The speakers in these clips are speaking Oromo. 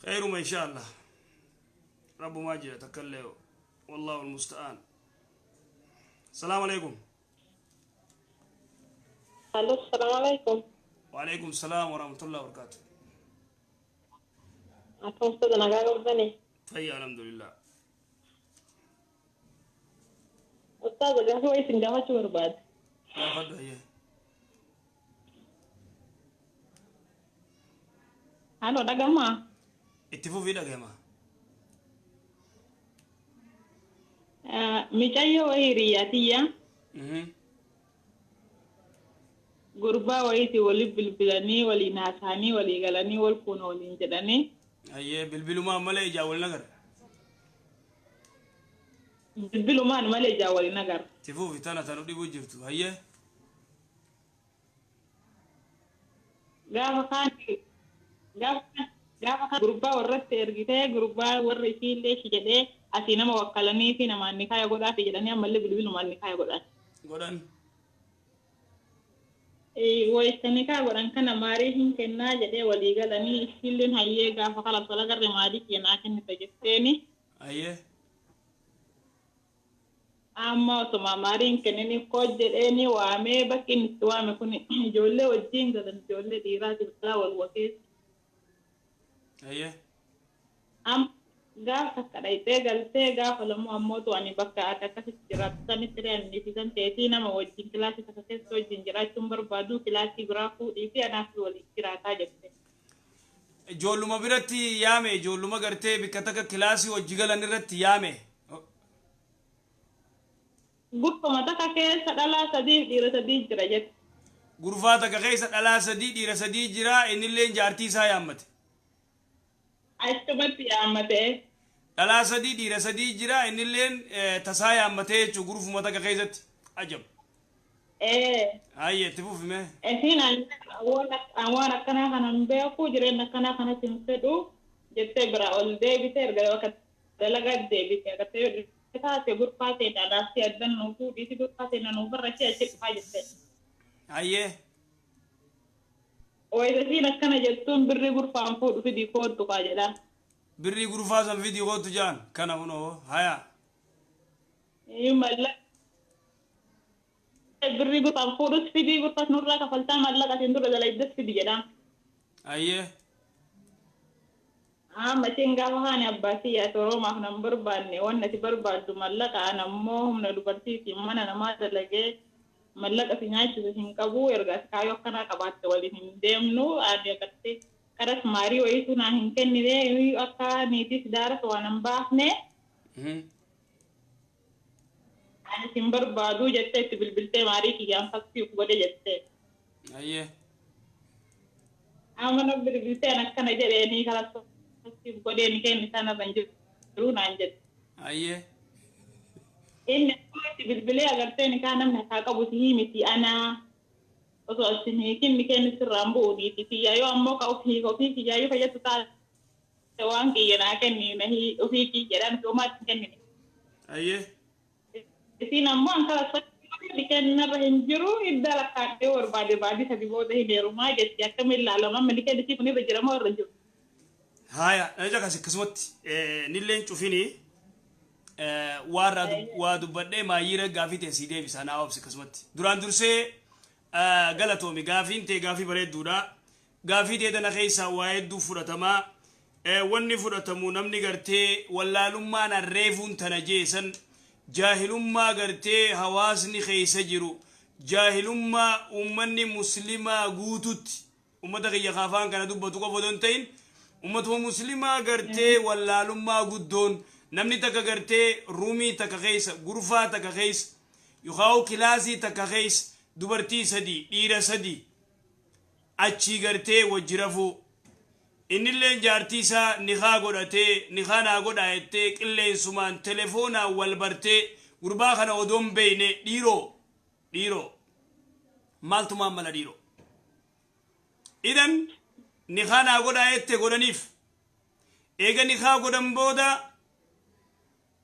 Khayruma insha Allah. Rabbumaa jira takkallee, wallahu almusta'aan. Salaamu alaikum. Alo, salaam alaikum. Waalaikum salaam warahmatullahi wabarakatuh. Akkam ustaza, nagaa qabdani? Fayya, alhamdulillah. Ustaza, gaafii wayii isin gaafachuu barbaade. Gaafadhu, hayyee. Halo, dhagamaa? Itti fufii, dhagahama. Micayyoo wayii hiriyyaa tiyya gurbaa wayiitii waliin bilbilanii, waliin haasa'anii, walii galanii, wal fuuna waliin jedhanii. Hayyee, bilbilumaan malee ijaan wal nagarre? Bilbilumaan malee ijaan waliin agarre. Itti fufi, tana tanu dhibuu jirtu, hayyee. Gaafa kaan gurbaa warratti ergitee, gurbaa warri isiillee shi jedhee asii nama wakkalanii fi namaan nikaaya godhaafi jedhanii, ammallee bilbilumaan nikaaya godhan. Godhan. Wayita nikaa godhan kana maarii hin kennaa jedhee walii galanii, isiilleen hayyee, gaafa kalas wal agarre maarii kiyya naa kennita jetteeni. Amma osuma maarii hin kenniniif koo jedheeni waamee, bakki inni itti waame kun ijoollee wajjin galan, ijoollee dhiiraatiif dhalaa wal wakeessa. Am gaafa takka dhayxee galtee, gaafa lamuu ammootu ani bakka ati akkasitti jiraattu sanitti re'annisiisan teetii, nama wajjin kilaasii takka keessa wajjin jiraachuun barbaadu, kilaasii biraa fuudhii fi anaaf waliin jiraataa jette. Ijoolluma biratti yaame, ijoolluma gartee bikka takka kilaasii wajji galan irratti yaame? Gurfuma takka keessa dhalaa sadii, dhiira sadii jira jette. Gurfaa takka keessa dhalaa sadii, dhiira sadii jira, innilleen jaartii isaa yaammate. Achumatti yaammatee. Dhalaa sadii, dhiira sadii jira, innilleen tasaa yaammatee jechuu gurfuma takka keessatti. Ajab! Ee. Hayyee, itti fufime. Isiin waan akkanaa kana hin beeku, jireenya akkanaa kanatti hin fedhu jettee biraa ol deebite. Erga bakka dalagaa deebite agartee, yoo taate gurfaa ta'e dhadhaabsee addan nuu fuudhiiti, gurfaa ta'e nuu barrachee achi dhufaa jette. Wayita isiin akkana jettuun, birrii gurfaan fuudhu fidii koottu kaa jedhaan. Birrii gurfaa san fidii kootu jaan kana kunoo, haya. Mallaqa birrii gurfaan fuudhus fidii, gurfaas nurraa kafaltaa, maallaqa asiin dura dalaydas fidi jedhaan. Amma isheen gaafa haani abbaa kiyyaa toroomaaf nan barbaanne, wanni ati barbaaddu mallaqa, an ammoo humna dubartiitiin mana namaa dalagee mallaqa si nyaachisu hin qabu, erga ati kaayyoo akkanaa qabaatte waliin hin deemnu, ani agartee karas maarii wayiitu naa hin kennine, akka niitii sidaaras waan hin baafne, ani sin barbaadu jettee itti bilbiltee, maarii kiyyaan faksiif godhe jettee. Amma na bilbiltee, an akkana jedheenii karas faksiif godhee ni kenni sana hin jiru naan jette. Inni akkuma itti bilbilee agartee, ni kaan namni hakaa qabu si miti, anaa osoo as hin hiikin ni kenni sirraan bu'u, niiti kiyyaa yoo ammoo ka ofii ofii kiyyaa yoo fayyadu taate, waan kiyya naa kenni, na ofii kiyyaadhaan homaatti hin kennine. Isiin ammoo an kalas fakkii kennarra hin jiru, idda lakkaa'ee barbaade baadii sadi booda hin heerumaa jetti. Akkamiin ilaalama amma ni kenni kun, irra jira moo irra jiru? Haya, na caqasi akkasumatti nilleen cufini waa irraa waa dubbadhee maayyiira gaafii ta'e sii deebisa, naa obsi akkasumatti. Duraan dursee galatoomi, gaafiin ta'e gaafii bareedduudha. Gaafii ta'e tana keessaa waa hedduu fudhatamaa. Wanni fudhatamu, namni gartee wallaalummaan arreefuun tana jeesan, jaahilummaa gartee hawaasni keessa jiru, jaahilummaa uummanni muslimaa guututti, ummata kiyya kaafaan kana dubbatu qofa odoo hin ta'in, ummatuma muslimaa gartee wallaalummaa guddoon, namni takka gartee ruumii takka keessa, gurfaa takka keessa yookaan kilaasii takka keessa dubartii sadii, dhiira sadii achii gartee wajji rafuu, innilleen jaartii isaa nikaa godhatee, nikaa naa godhaa jettee qilleensumaan telefoonaan wal bartee, gurbaa kana odoo hin beeyne. Dhiiroo, dhiiroo, maaltumaan mala dhiiroo? Idan nikaa naa godhaa jette, godhaniif. Eega nikaa godhan booda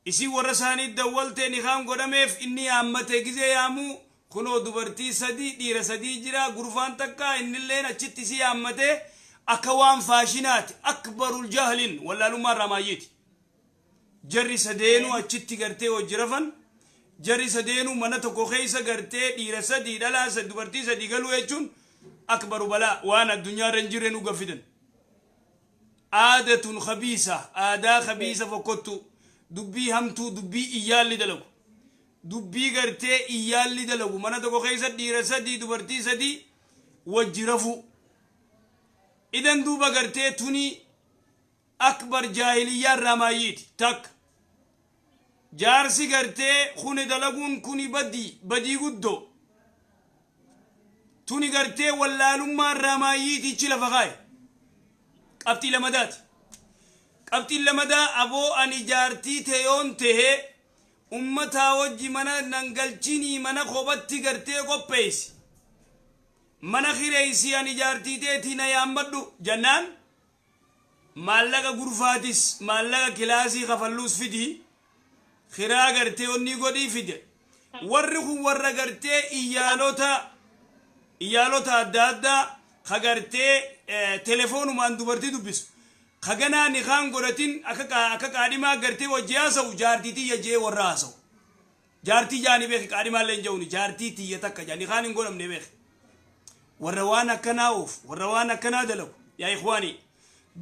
isin warra isaanii dawwaltee, nikaan godhameef, inni yaammate. Gizee yaamuu kunoo dubartii sadii, dhiira sadii jira, gurfaan takka, innilleen achitti isii yaammate. Akka waan faashinaati. Akbarul jahlin, wallaalummaa irraa maayyiiti. Jarri sadeenuu achitti gartee hojii rafan. Jarri sadeenuu mana tokko keessa gartee dhiira sadii, dhalaa sadii, dubartii sadii galuu jechuun akbaru balaa, waan addunyaa irra hin jirre nu gaffidan. Aadatun khabiisa, aadaa khabiisa, fokkottu, dubbii hamtuu, dubbii iyyaalli dalagu, dubbii gartee iyyaalli dalagu. Mana tokko keessa dhiira sadii, dubartii sadii wajji rafuu. Idan duuba gartee tuni akbar jaahiliyyaa irraa maayyiiti. Takka jaarsi gartee kuni dalaguun kuni badii, badii guddoo. Tuni gartee wallaalummaa irraa maayyiiti. Ichi lafa kaaye. Qabxii lamadaati. Qabxiin lamadaa, aboo ani jaartii teeyoon tahee ummataa wajji mana nan galchinii, mana kophatti gartee qopheessi, mana kireessi, ani jaartii teetii na yaammadhu jennaan, maallaqa gurfaatis maallaqa kilaasii kafalluus fidii, kiraa gartee onni godhii fide. Warri kun warra gartee iyyaalota adda addaa ka gartee telefoonumaan dubartii dubbisu, ka ganaa nikaan godhatin akka qaadhimaa gartee wajji haasa'u. Jaartii tiyya jee warra haasa'u, jaartii jaanii beeki, qaadhimaallee hin je'uni, jaartii tiyya takka jaa, nikaan hin godhamne beeki. Warra waan akkanaa oofu, warra waan akkanaa dalagu. Yaa ikhwaanii,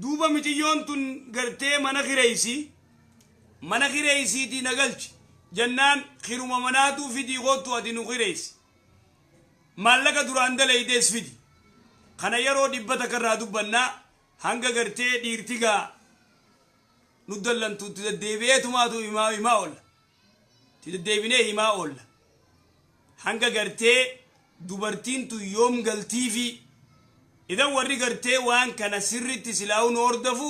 duuba miciyyoon tun gartee mana kireeysi, mana kireeysiitii na galchi jennaan, kiruma manaatuu fidii koottu, ati nu kireeysi, maallaqa duraan dalaydees fidi. Kana yeroo 100 irraa dubbannaa hanga gartee dhiirtigaa nu dallantu itti deddeebi'eetumaatu himaa himaa oolla, itti deddeebinee himaa oolla, hanga gartee dubartiin tun yoom galtiifi. Idan warri gartee waan kana sirritti silaa'uu nu hordofu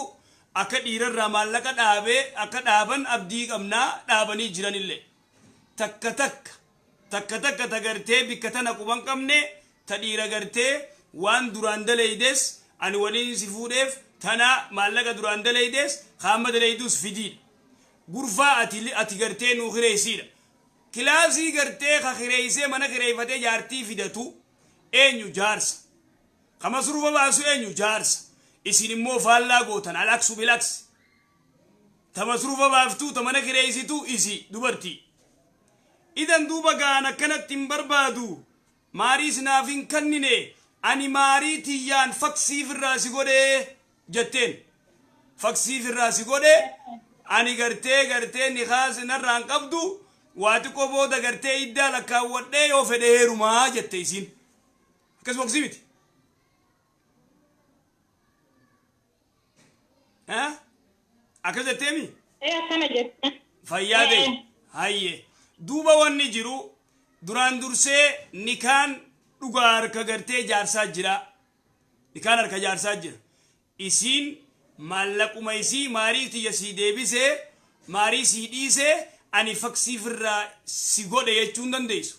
akka dhiirarraa maallaqa dhaabee akka dhaaban abdii qabnaa, dhaabanii jiranillee. Takka takka, takka takka ta gartee bikka tana quban qabne, ta dhiira gartee waan duraan dalaydes, ani waliin si fuudheef tana, maallaqa duraan dalaydes kaamma dalayduus fidiidha. Gurfaa ati gartee nuu kireessiidha. Kilaasii gartee ka kireessee mana kireeffatee jaartii fidatu eenyu? Jaarsa. Ka masruufa baasu eenyu? Jaarsa. Isin immoo faallaa gootan, alaksu bilaksi. Ta masruufa baaftuu, ta mana kireessitu isi dubartii. Idan duuba ga'an akkanatti hin barbaadu, maariis naaf hin kennine, ani maarii tiyyaan faksiif irraa si godhee jetteen. Faksiif irraa si godhee, ani gartee nikaas narraan qabdu, waa xiqqoo booda gartee iddaa lakkaawwadhee yoo fedhe heerumaa jette isiin. Akkasuma akkasii miti? Akkas jetteemi? Ee, akkana jette. Fayyaa ta'e. Hayyee. Duuba wanni jiru, duraan dursee nikaan dhugaa harka gartee jaarsaa jira. Nikaan harka jaarsaa jira. Isiin maallaquma isii maarii tiyya sii deebisee, maarii sii dhiisee, ani faksiif irraa si godhe jechuu hin dandeessu.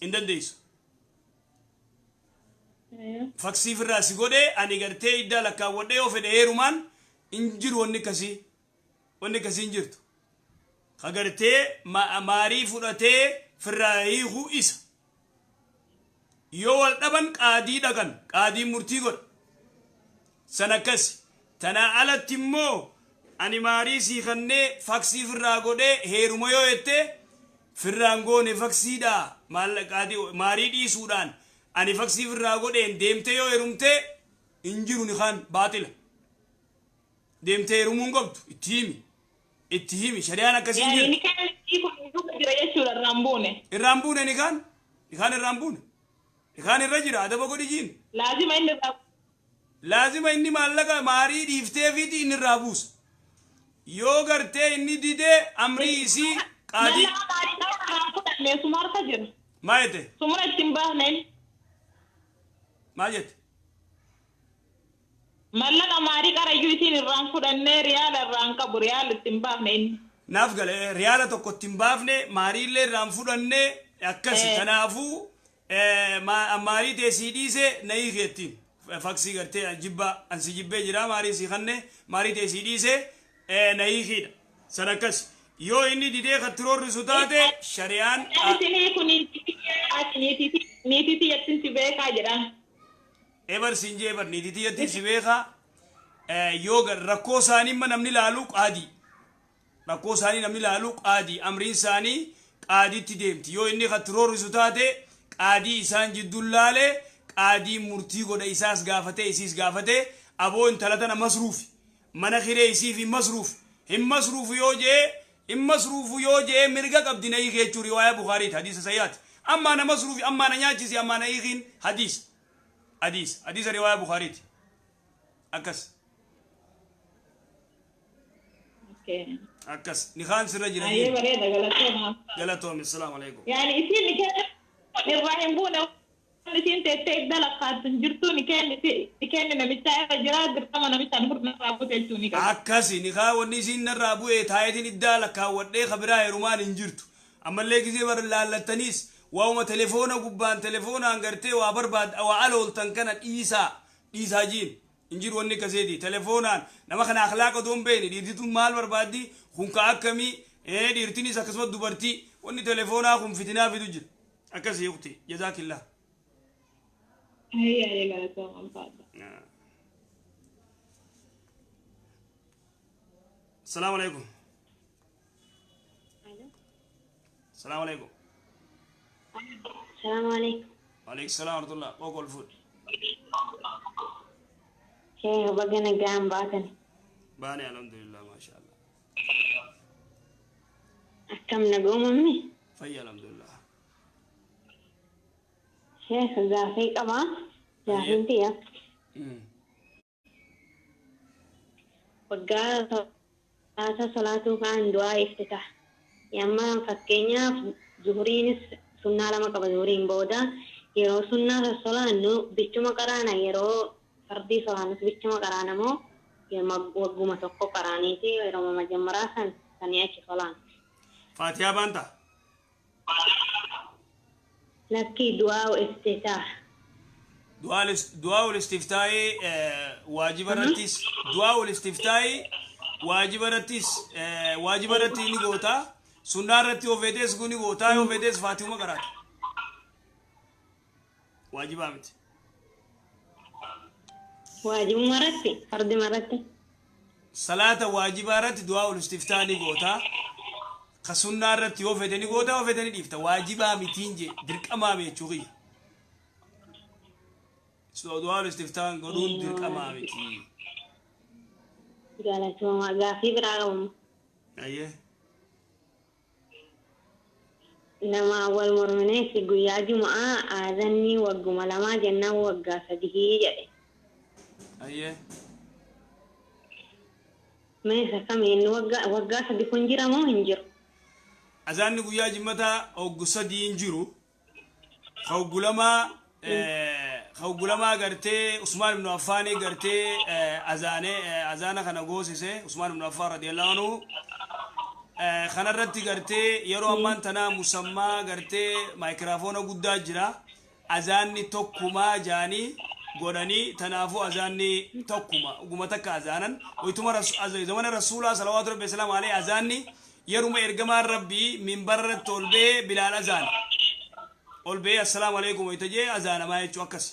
Hin dandeessu. Faksiif irraa si godhe, ani gartee iddaa lakkaawwadhee yoo fedhe heerumaan hin jiru wanni akkasii. Wanni akkasii hin jirtu. Ka gartee maarii fudhatee firraa hiikuu isa. Yoo wal dhaban qaadii dhaqan, qaadiin murtii godha. San akkasi. Tanaa alatti immoo ani maarii sii kannee faksii firraa godhee heeruma yoo jette, firraan goone faksiidha, maallaqaadii maarii dhiisuudhaan ani faksii firraa godheen deemtee yoo heerumte, hin jiru, nikaan baaxila. Deemtee heerumuu hin qabdu. Itti himi. Itti himi, shari'aan akkasii hin Yaani jirtu. nikaan kun duuba jira jechuudha, irraan buune. Irraan buune nikaan. Nikaan irraan buune. Nikaan irra jira, adaba godhi jiin. Laazima inni irraa Laazima inni maallaqa maarii dhiiftee fiiti inni irraa buusa. Yoo gartee inni didee, amrii isii qaadii. Mallaqa maarii irraan fudhanne, suma harka jira. Maal jette? Sumura ittiin baafne inni. Maal jette? Mallaqa maarii qarayyuu isiin irraan fudhannee, riyaala irraan qabu, riyaala ittiin baafne inni. Naaf gale, riyaala tokko ittiin baafne, maariillee irraan fudhanne akkasi. Kanaafuu maarii ta'e sii dhiise na hiiki jettiin. Faksii gartee jibbaa ansi jibbee jira, maarii sii kanne, maarii ta'e sii dhiise, na hiikiidha. San akkas. Yoo inni didee kan tiroorrisu taate, shari'aan Isinii kun niitii tiyyattin si beekaa jedhaan. Ebar siin jee bar niitii tiyyatti si beekaa. Yoo rakkoo isaanii imma namni laaluu qaadii. Rakkoo isaanii namni laaluu qaadii. Amriin isaanii qaadiitti deemti. Yoo inni kan roorrisu taate qaadii isaan jidduun laale, qaadii murtii godha. Isaas gaafate, isiis gaafate, aboo intala tana masruufi. Mana kiree isiif hin masruuf. Hin masruufu yoo jee, hin masruufu yoo jee, mirga qabdi na hiiki jechuu. Riwaayaa Bukaariiti, hadiisa sayyaati. Ammaa na masruufi, ammaa na nyaachisi, ammaa na hiikiin hadiisa. Hadiisa riwaayaa Bukaariiti. Akkas. Okay. Akkas. Nikaan sirra jira. Ayyee, bareeda, galatooma. Galatoomi. Assalaamu alaikum. Yaani isiin ni irraa hin buune, isiin teessee idda lakkaattu hin jirtu, ni kenni namichaa irra jira, dirqama namichaan furna irraa buute jechuu ni qaba. Akkasi nikaa wanni isiin narraa bu'ee taayetiin iddaa lakkaawwadhee kabiraa heerumaan hin jirtu. Ammallee gisee bar laallattaniis waa'uma telefoona gubbaan telefoonaan gartee waa barbaad waa alooltan kana dhiisaa dhiisaa jiin hin jiru. Wanni akkaseeti telefoonaan nama kana akhlaaqa otoo hin beekne, dhiirti tun maal barbaaddi, kun ka akkamii, dhiirtinis akkasumas dubartii, wanni telefoonaa kun fitinaa fidu jira. Akkasii ukti, jazaakillah. Ayyee ayyee, galatooma, ulfaadha. السلام عليكم. السلام عليكم. السلام عليكم. وعليكم السلام ورحمة الله. وقول فود. Sheekh, baga nagaan baatan. Baane, alhamdulillah, maasha Allah. Akkam, nagoomamni? Fayya, alhamdulillah. Sheekh, gaafii qabaa. Gaafiin tiyya. Waggaa salaata salaatuu kaan du'aa iftitah. Yamma fakkeenyaaf zuhuriinis sunnaa lama qaba. Zuhuriin booda yeroo sunnaa solaannu bichuma qaraana, yeroo fardii solaannus bichuma qaraana moo wagguma tokko qaraaniiti yeroo majammaraa san sanii achi solaan? Faatihaa baanta? Lakkii, du'aa iftitah. Du'aa ul istiftaa'ii waajiba irrattis, du'aa ul istiftaa'ii waajiba irrattis, waajiba irratti ni goota. Sunnaa irratti yoo feetes ni goota, yoo feetes faatihuma qaraata. Waajibaa miti. Waajibuma irratti, fardima irratti. Salaata waajibaa irratti du'aa ul istiftaa ni goota. Ka sunnaa irratti yoo fete ni goota, yoo fete ni dhiifta. Waajibaa mitiin je, dirqamaa jechuu kiyya. Du'aa ul istiftaa godhuun dirqamaa miti. Galatooma, gaafii biraa qabamu. Ayyee. Nama wal mormineef guyyaa juma'aa aadanni wagguma lamaa jennaan waggaa sadii jedhe. Ayyee. Meesha kamiin, waggaa 3 kun jira moo hin jiru? Azaanni guyyaa jimmataa hoggu 3 hin jiru. Ka hoggu lamaa gartee Usmaan ibn Affaanii gartee azaanee azaana kana goosise, Usmaan ibn Affaan radiyallahu anhu. Kanarratti gartee yeroo ammaan tanaa musammaa gartee maayikiraafoona guddaa jira. Azaanni tokkumaa jaanii godhanii, tanaafuu azaanni tokkuma uguma takka azaanan. Wayituma zamana rasuulaa salawaatu rabbi salaamu alayhi azaanni yeruma ergamaan rabbii minbarra irratti ol ba'ee Bilaal azaana. Ol ba'ee assalaamu alaikum wayita jee azaanamaa jechuu, akkas.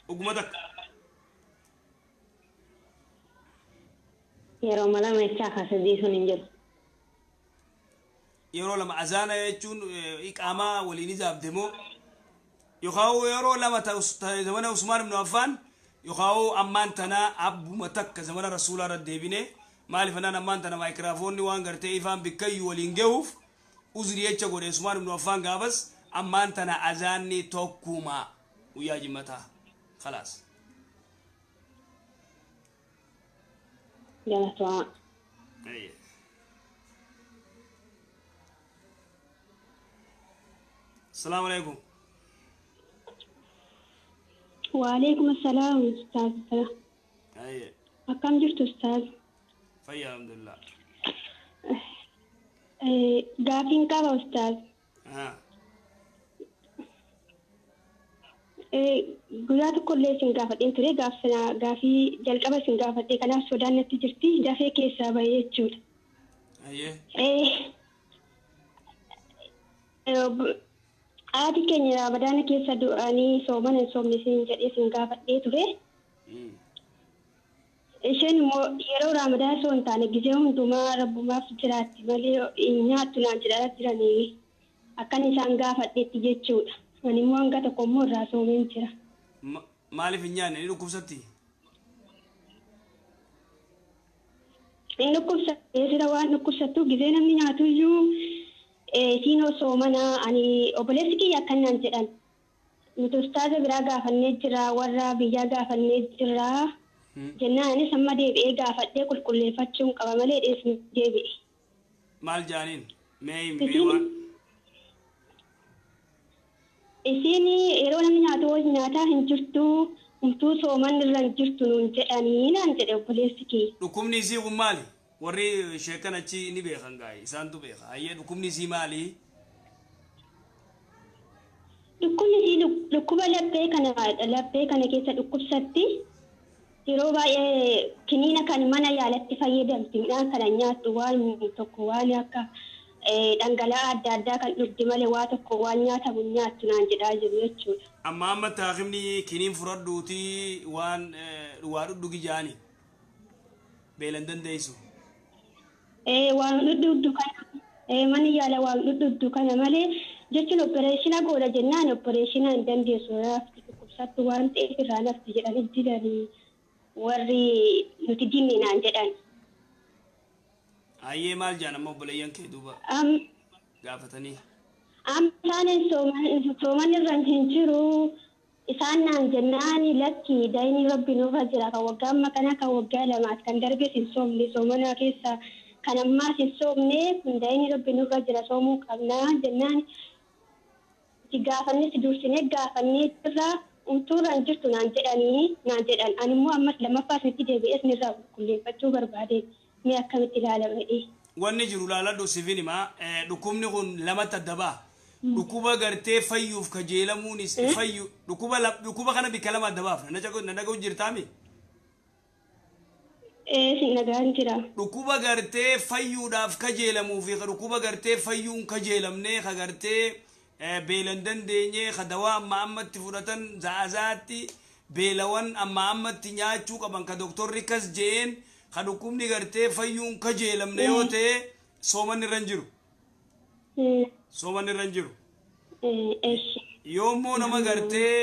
Uguma takka. Yeroo lama jechaa ka sadii sun hin jiru. Yeroo lama azaana jechuun iqaamaa waliin izaabde moo yookaan yeroo lama zamana Usmaan ibn Affaan yookaan ammaan tanaa abbuma takka zamana rasuulaa irra deebine? Maaliif anaan ammaan tana maayikiraafoonni waan gartee ifaan bikkayyuu waliin gahuuf uzrii jecha godhe Usmaan ibn Affaan gaafas. Ammaan tana azaanni tokkuma guyyaa jimmataa, khalaas. Galatooma. Ayyee. السلام عليكم. وعليكم السلام أستاذ. Ayyee. Akkam jirtu Ustaaz? Fayya, alhamdulillah. Gaafiin qaba Ustaaz. Ah. Guyyaa tokkollee isin gaafadheen ture, gaaf sana gaafii jalqaba isin gaafadhe, kanaaf sodaan natti jirti, dafee keessaa bahee jechuudha. Ayyee. Haati keenya Ramadaana keessa du'anii soomana hin soomne siin jedhee siin gaafadhee ture. Isheen immoo yeroo Ramadaana osoo hin taane gizee hundumaa rabbumaaf jiraatti malee hin nyaattu naan jedhaa jiranii akkan isaan gaafadheetti jechuudha. Ani immoo hanga tokko immoo irraa soomeen jira. Maaliif hin nyaanne? Ni dhukkubsatti? Inni dhukkubsattee sira waan dhukkubsattu gizee namni nyaatu iyyuu isiin osoo mana ani obboleessi kiyya akkanaan jedhan. Nuti ustaaza biraa gaafannee jira, warra biyyaa gaafannee jira. Jennaanis amma deebi'ee gaafadhee qulqulleeffachuun qaba malee dheesni deebi'e. Maal jaaniin? Mee himi mee waan. Isiin yeroo namni nyaatu wajjin nyaataa hin jirtu, humtuu sooman irra hin jirtu nuun jedhanii naan jedhe obboleessi kiyya. Dhukkubni isii kun maali? Warri sheekan achi ni beekan gaayi isaantu beeka. Hayyee dhukkubni isii maali? Dhukkubni isii dhukkuba laphee kana keessa dhukkubsatti. Yeroo baay'ee kiniina kan mana yaalatti fayyadamti. Midhaan kana nyaattu waan tokko waan akka dhangala'aa adda addaa kan dhugdi malee waa tokko waan nyaatamu nyaattu naan jedhaa jiru jechuudha. Amma ammatti haakimni kiniin fudhadhuutii waan waa dhudhugi jaani beelan dandeessu. Waan dhudhugdu kana manni yaala waan dhudhugdu kana malee jechuun opereeshina godha jennaan opereeshina hin dandeessu nafti dhukkubsattu waan ta'eef irraa nafti jedhanii didanii warri nuti dinne naan jedhan. Hayyee maal jaan amma obboleeyyan kee duuba gaafatanii? Amma isaan sooman irra hin jiru. Isaan naan jennaan lakki daa'imni rabbi nurra jira kan waggaa amma kana kan waggaa lamaat kan darbes hin soomne soomana keessa kan ammaas hin soomne kun daa'imni rabbi nurra jira soomuu qabnaa jennaan itti gaafanne si dursinee gaafannee jirra umtuurra hin jirtu naan jedhanii naan jedhan. Ani immoo ammas lammaffaas itti deebi'ees nirraa qulqulleeffachuu barbaade mee akkamitti ilaalama jedhee. Wanni jiru laaladhu siifin himaa dhukkubni kun lamatti adda ba'a. Dhukkuba gartee fayyuuf kajeelamuunis fayyu dhukkuba kana bikka lama adda baafna. Na dhaga'u jirtaami? Sin dhagaan jira. Dhukkuba gartee fayyuudhaaf kajeelamuu fi dhukkuba gartee fayyuun kajeelamnee ka gartee beelan dandeenyee ka dawaa amma ammatti fudhatan za'azaatti beelawan amma ammatti nyaachuu qaban ka doktorri kas je'een ka dhukkubni gartee fayyuun kajeelamne yoo ta'e soomanni irra hin jiru. Soomanni irra hin jiru. Yoommoo nama gartee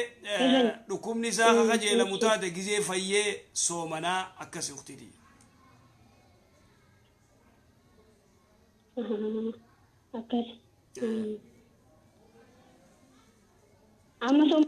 dhukkubni isaa ka kajeelamu taate gizee fayyee soomanaa akkasi uktiti. Akkas. Amma soom